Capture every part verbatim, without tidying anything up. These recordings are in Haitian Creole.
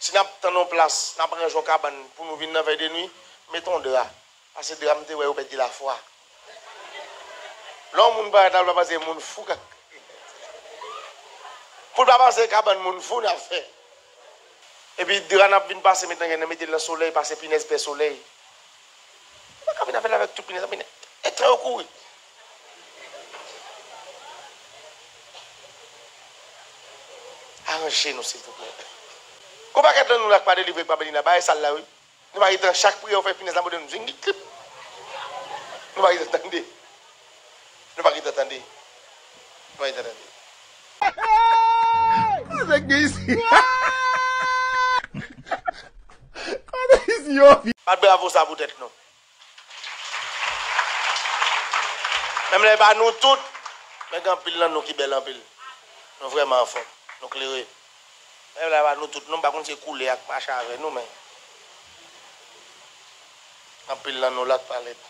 Si n ap tann yon plas, n ap ranje yon kabann pou nou vin nan vèy de nwi, mete yon dra. Pase dra m te wè yo pèdi lafwa. Lè yon moun parèt la, l pa pase moun fou k ap. Pou l pa pase kabann moun fou n ap fè. Epi dra n ap vin pase met nan, mete l nan solèy, pase pinèz pè solèy. Ou pa ka vin avè l avèk tout pinèz, pinèz. Etan yo kouri. Aranje nou, silvouplè. Gon pakèt nan nou la k pa delivre, k pa beni la, bagay sal la, wi. Nou pa gentan, chak priyè ou fè, pinèz la monte, nou vin klip. Nou pa gentan tande. Nou pa gentan tande. Nou pa gentan tande. Kote gen isi? Kote isi yo? Bat bravo sa pou tèt nou. Menm lè e pa nou tout, men gen anpil nan nou ki bèl anpil. Nou vrèman anfòm. Nou klere. Menm lè e pa nou tout, non, m pa konn se koulè a k mache avè nou, men anpil nan nou la k pa lèd.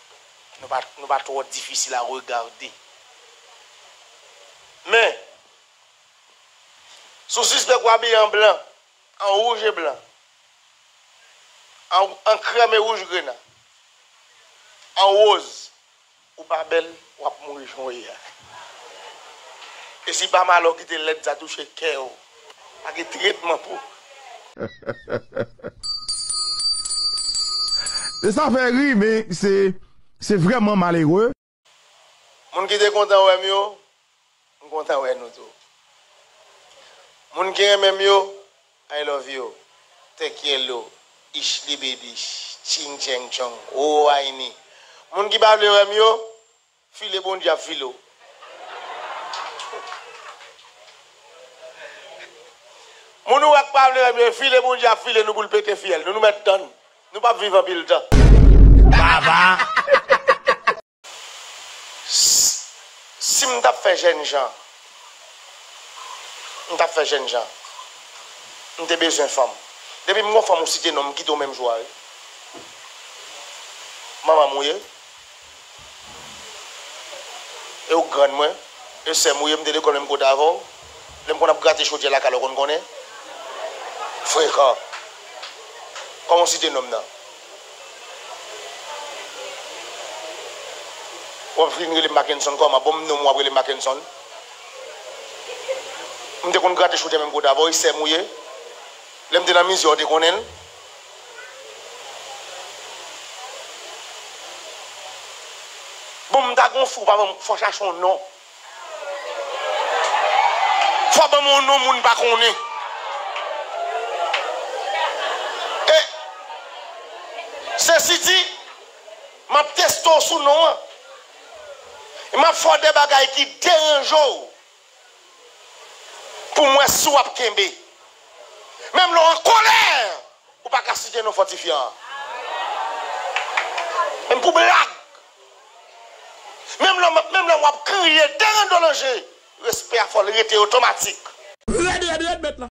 Nou pa, nou pa twò difisil a regade. Men, si w sispèk w abiye an blan, an wouj e blan, an, an krèm e wouj grena, an woz, ou pa bèl, w ap mouri jan w ye a. E si pa malè w kite lèd sa touche kè w, pa gen tretman pou. Sa fè ri, men se, se vrèman malere. Moun ki te kontan wè m yo, m kontan wè nou tou. Moun ki renmen m yo, I love you. Te quiero. Ish libedish. Ching cheng chong. Oh, ayni. Moun ki pa vle wè m yo, file Bondye ap file w. Moun ou wè k pa vle wè m yo, file Bondye ap file nou pou l pete fyèl nou. Nou mèt tann. Nou p ap viv anpil tan. Baba. Si m t ap fè jènjan, m t ap fè jènjan, m te bezwen fanm. Depi m gon fanm ou site non m, m kite w menm jou a, wi. Manman m ou ye. E ou grann mwen. E sè m ou ye, m te lekòl menm kote avè w. Lè m konn ap grate chodyè lakay la, ou konn konnen? Frekan. Kòman w site non m nan? W ap vin rele m Mackenson kòman? Bon, m non m, w ap rele m Mackenson? M te konn grate chodyè menm kote avè w, e sè m ou ye? Lè m te nan mizè, w te konnen l? Bon, m ta gon fi, w pa ban m, fò w chache yon non. Fò ban m yon non moun pa konnen. E, sesi di, m ap teste w sou non an. E m ap fè w de bagay ki deranje w pou m wè si w ap kenbe. Menm lè w an kòlè, ou pa ka site non fòtifyan an. Menm pou blag. Menm lè, menm lè w ap kriye, deranje w lanje, respè a fò l rete otomatik. Rèd, rèd, rèd, bèt la.